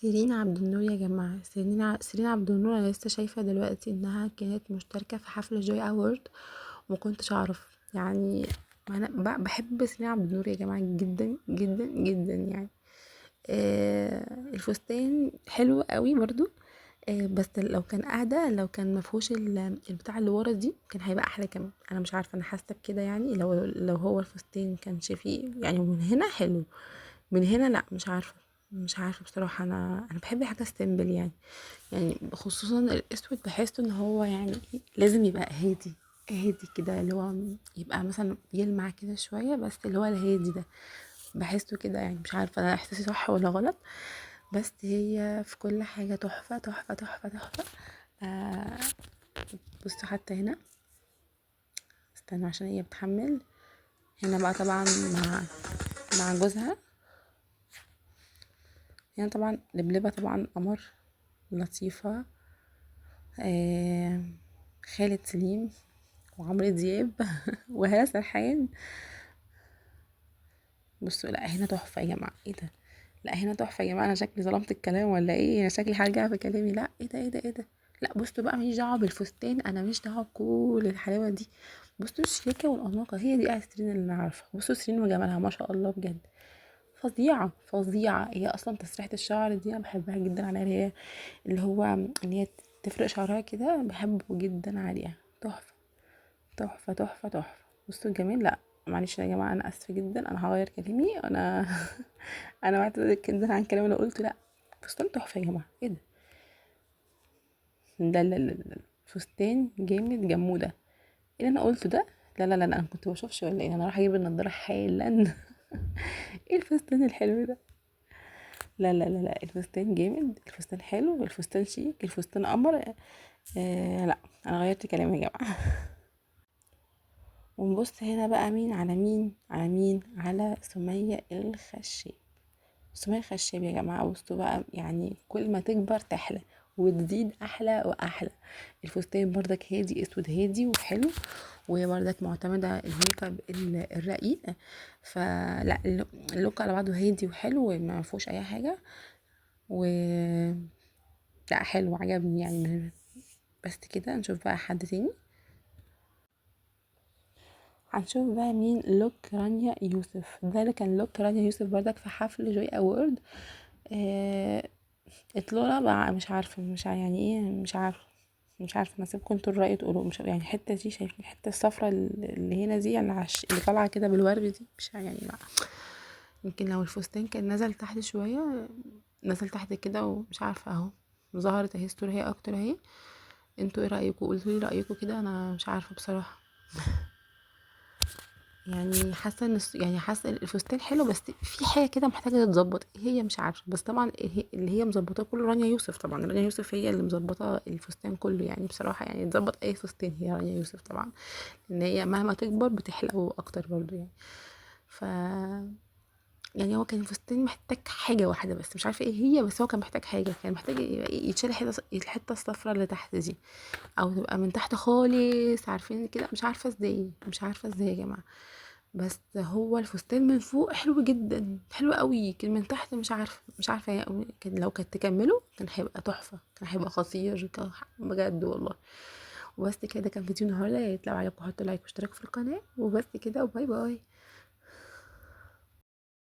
سيرين عبد النور يا جماعة، سيرين عبد النور انا لسه شايفة دلوقتي انها كانت مشتركة في حفل Joy Award وما كنتش اعرف. يعني انا بحب سيرين عبد النور يا جماعة جدا جدا جدا يعني. الفستان حلو قوي برضو، بس لو كان اهدى، لو كان ما فيهوش البتاع اللي ورا دي كان هيبقى احلى كمان. انا مش عارفه، انا حاسه بكده يعني. لو هو الفستان كانش فيه يعني من هنا حلو، من هنا لا، مش عارفه، مش عارفه بصراحة. انا بحب حاجة simple يعني، يعني خصوصا الاسود بحس ان هو يعني لازم يبقى هادي هادي كده، اللي هو يبقى مثلا يلمع كده شوية، بس اللي هو الهادي ده بحسه كده يعني. مش عارفه انا احساسي صح ولا غلط، بس هي في كل حاجة تحفة تحفة تحفة تحفة. بصوا حتى هنا، استنوا عشان هي بتحمل. هنا بقى طبعا مع جوزها. هنا طبعا لبلبة طبعا قمر لطيفة، خالد سليم وعمرو دياب وهالة سرحان. بصوا لا هنا تحفة يا جماعة، ايه ده؟ لا هنا تحفة يا جماعة. انا شكلي ظلمت الكلام ولا ايه؟ انا شكلي هرجع في كلامي. لا ايه ده، ايه ده، ايه ده؟ لا بصوا بقى، ماليش دعوة بالفستان، انا ماليش دعوة بكل الحلاوة دي. بصوا الشياكة والأناقة، هي دي سيرين اللي انا عارفة. بصوا سيرين وجمالها ما شاء الله بجد فظيعة فظيعة. هي أصلا تسريحة الشعر دي أنا بحبها جدا عليها، هي اللي هو إن هي تفرق شعرها كده، بحبه جدا عليها، تحفة تحفة تحفة تحفة. بصوا الجميل. لا معلش يا جماعة أنا آسفة جدا، أنا هغير كلامي، أنا بعتذر جدا عن الكلام اللي قلته. لا فستان تحفة يا جماعة، إيه ده؟ لا لا لا لا، فستان جامد جمودة. إيه اللي أنا قلته ده؟ لا لا لا لا، أنا كنت بشوفش ولا إيه؟ أنا رايحة أجيب النضارة حالا. إيه الفستان الحلو ده؟ لا لا لا لا، الفستان جامد، الفستان حلو، الفستان شيك، الفستان قمر. لا انا غيرت كلامي يا جماعة. ونبص هنا بقى مين على مين، على مين؟ على سمية الخشاب. سمية الخشاب يا جماعة بصوا بقى، يعني كل ما تكبر تحلى وتزيد احلى واحلى. الفستان بردك هادي، اسود هادي وحلو، وهي بردك معتمدة الميك اب الرقيق، فلا ال look على بعضه هادي وحلو وما فيهوش اي حاجة، و لا حلو عجبني يعني. بس كده نشوف بقى حد تاني. هنشوف بقى مين look رانيا يوسف. ده اللي كان look رانيا يوسف بردك في حفل Joy Award. اطلالة بقى مش عارفة، مش يعني ايه، مش عارفة، مش عارفة، انا سيبكم انتوا الرأي تقولوا. مش يعني الحتة دي، شايفين الحتة الصفرا اللي هنا دي، يعني اللي طالعة كده بالورد دي، مش يعني بقى. يمكن لو الفستان كان نزل تحت شوية، نزل تحت كده ومش عارفة، اهو ظهرت اهي الصورة هي اكتر اهي. انتوا ايه رأيكم؟ قولوا لي رأيكم كده، انا مش عارفة بصراحة. يعني حاسة ان يعني حاسة الفستان حلو، بس في حاجة كده محتاجة تتظبط، ايه هي مش عارفة. بس طبعا اللي هي مظبطاه كله رانيا يوسف، طبعا رانيا يوسف هي اللي مظبطة الفستان كله يعني بصراحة، يعني تظبط اي فستان هي رانيا يوسف طبعا، لان هي مهما تكبر بتحلو اكتر برضو يعني. ف يعني هو كان الفستان محتاج حاجة واحدة بس مش عارفة ايه هي، بس هو كان محتاج حاجة، كان محتاج يتشال الحتة الصفرا اللي تحت دي، او تبقى من تحت خالص، عارفين كده، مش عارفة ازاي، مش عارفة ازاي يا جماعة. بس هو الفستان من فوق حلو جدا، حلو قوي، كان من تحت مش عارفة، مش عارفة يا أمي، كان لو كانت تكمله كان هيبقى تحفة، كان هيبقى خطير، كان بجد والله. وبس كده، كان فيديو النهارده، يا ريت لو عجبكم حطوا like واشتركوا في القناة، وبس كده، و bye bye.